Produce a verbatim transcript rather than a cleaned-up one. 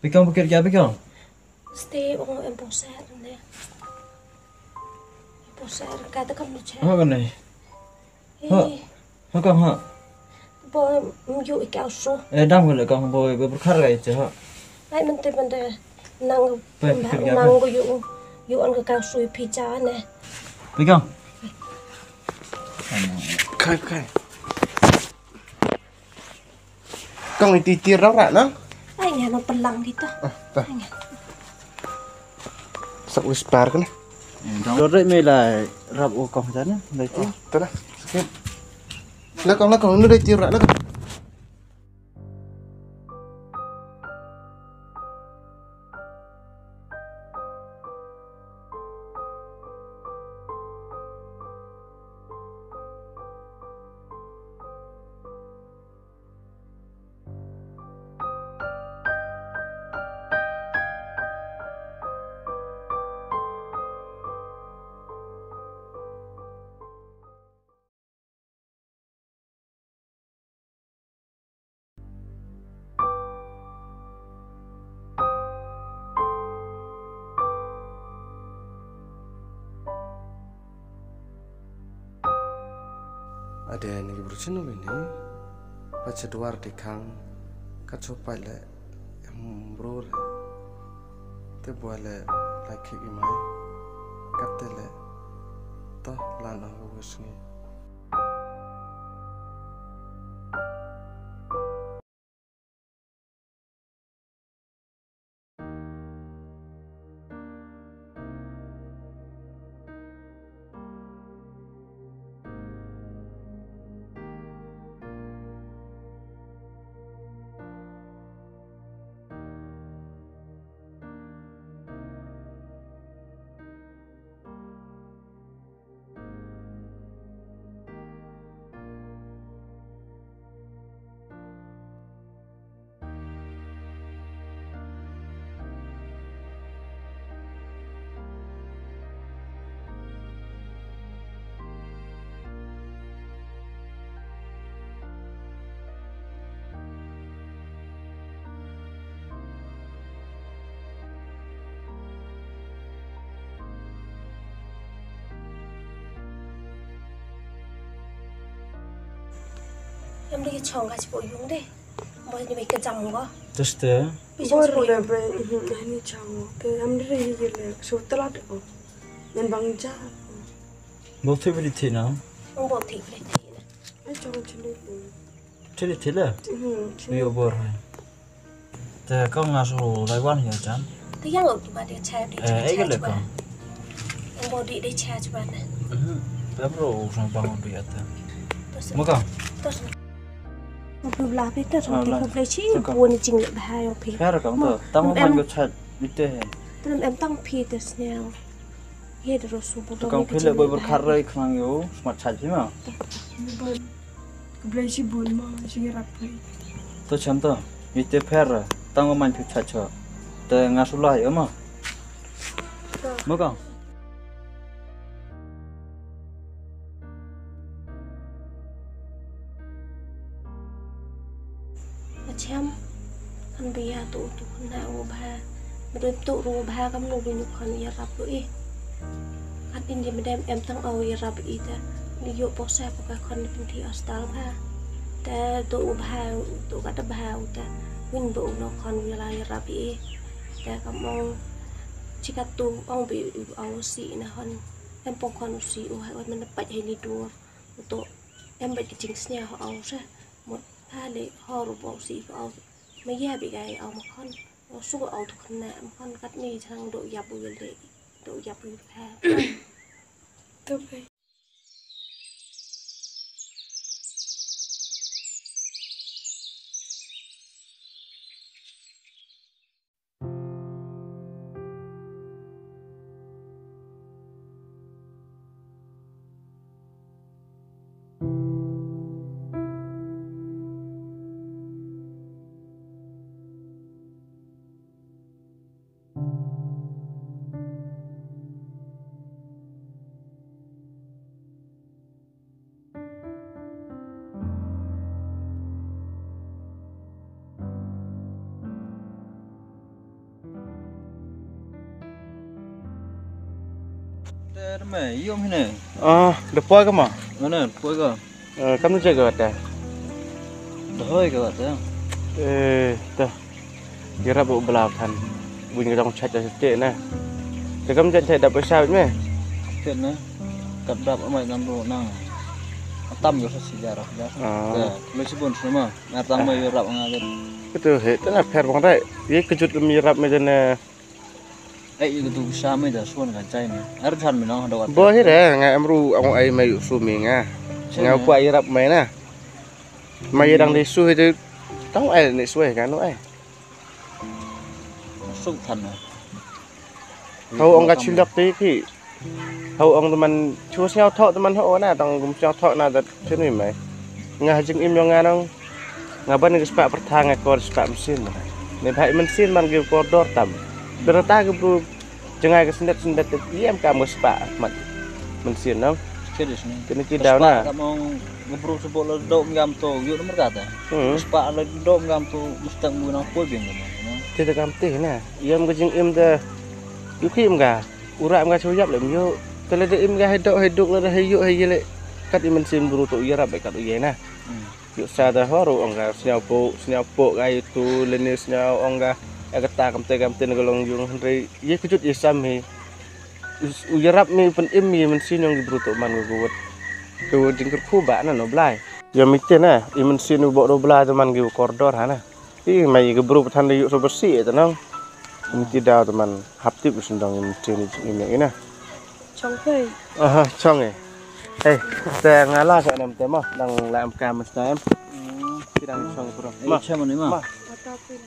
Phi kong, phi kit kya phi kong? Stay, ong em poser ne. Poser ka ta kam ne che. Ha, kan ne. Eh. Ha. Ha, kong, ha. Bo, mm, yu i kaw su. Eh, dam ko le kong, bo, bo, bo khar ga i che, ha. Ai, men te, men te, nang, Pe, pe, pe, nang pe. Ko yu, yu an ka kaw su i phi cha ne. Phi kong. Khai, khai. Kong iti tir rau ra na? Ai, nga no pelang kita. Ah, ta. Ai, nga. Sak whisper kan. Dong re me lai rap o kong jana, lai ti. Oh, ta na. Skip. Na kong, na kong, nu dai tir ra na kong. Ade ni ki bru chinu ini. Pacha duar di khang. Kacho pale. Em bru re. Te bua le la khik i mai. Kat te le. Toh la na hu sngi. Em dei chong ka chipo yung de. Mo ni me ka jam go. Just there. Bi chong Bor chipo le yung. Be, mhm, ani chang. Te am de ye le so tlat o. Nan bang ja. Bo thi bri thi na. Bo thi bri thi na. Ai chong chili. Chili thi le. Mhm. Yo bor hai. Te ka nga su lai wan ya chan. Te yang tu ba de chai de. Eh, eh, ka le ka. Yang bo de de chai chuba na. Mhm. Te bro u sang bang du ya te. Mo ka. Tos. Mo phi bla phi te song te ko ble chi bu ni jing le ba ha yo phi. Ka ra ka to. Tang mo man yo chai bite. Te em tang phi te sniaw. Ye de ro su bu. Te kong phi le boi bor khar rai khang yo. Smat chai phi ma. Blei shi bun ma shi rap phi. To cham to. Ite pher tang man phi cha cha. Te nga su lai ma. Mo ka. Achem. Kan bia tu tu na u ba. Mrem tu ru bha kam nu bini khon ïarap ïa i. Kat indi mrem em tang au ïarap i te. Ni ïoh pok sa pok ka khon ni pynthi hostel bha. Te to u bha to ka te bha u te. Win ba u no khon u la ïarap i. Te kam ong chikat tu ong bi u au si na hon. Em pok khon u si u ha wat men pat hei ni dur. To em ba ki jingsnia ho au sa. Mut ha le hor u bok si u au. Ma ïa bi gai au ma khon. Suk au tu khynna am khon kat ni chang do yap u yel de do yap u yel pha. To bai. Te me yom hine. Ah, da poi ka ma? Mana poi ka? Eh, kam nu je ka te. Da hoi ka te. Eh, te. Ïarap u bla than. Buin ka jong chat da te na. Te kam je te da poi sa me. Te na. Kat dap amai nam ro nang. Atam yo sa si jarap ja. Ah. Te, lo si bon sama. Nga tang mai ïarap nga te. Itu he, te na pher bang dai. Ye kejut lem ïarap me te na. Eh, itu tu sa me da suan kan cai me. Ar than me nang da wat. Bo hi re, nga em ru ang ai mai su mi nga. Nga kwa ïarap mai na. Mai dang de su hi tu. Tang ai ni su kan ai. Suk than na. Hau ong ka chilak te ki. Hau ong teman chu sngau thok teman ho na tang gum sngau thok na dat chuni mai. Nga ha jingim yong nga nong. Nga ban ngi spah pertha nga kor spah mesin. Ne bhai mesin man gi kor dor tam. Berata gi bru jengai ka sendet sendet te yem kam ga spah mat mesin nong. Serius ni. Kini ki daw na. Kam ong gi bru sebok la dok ngam to yuk nomor kata. Hmm. Spah la dok ngam to mesti mu nang poi bing. Te te kam te na. Yem ga jingim de. Yu ki im ga. Ura im ga chu yap lem yu. Te le de im ga hai dok hai duk le de hai yuk hai yele. Kat i mesin bru to ïarap kat u ye na. Yu sa da hor ong ga sniaw po, sniaw po ga itu leni sniaw ong ga. Aga ta kam te kam te ga long yung hynrei ye kejut ye sam hi. U ïarap mi pen im ye mesin yong gi bru to man ga guwat. Ko jingkyrkhu ba na no blai. Ya mi te na, i mesin u bok do blai to man gi kordor ha na. I mai gi bru pathan de yu so bersi e to nang. Mi ti daw to man hap tip sendang i mesin i na. Chong pei. Aha, chong eh. Hei, te nga la sa nam te mo, dang la am ka mas time. Hmm. Ti dang chong bro. Eh, mo. Chong ni mo. Mo. Mata pei.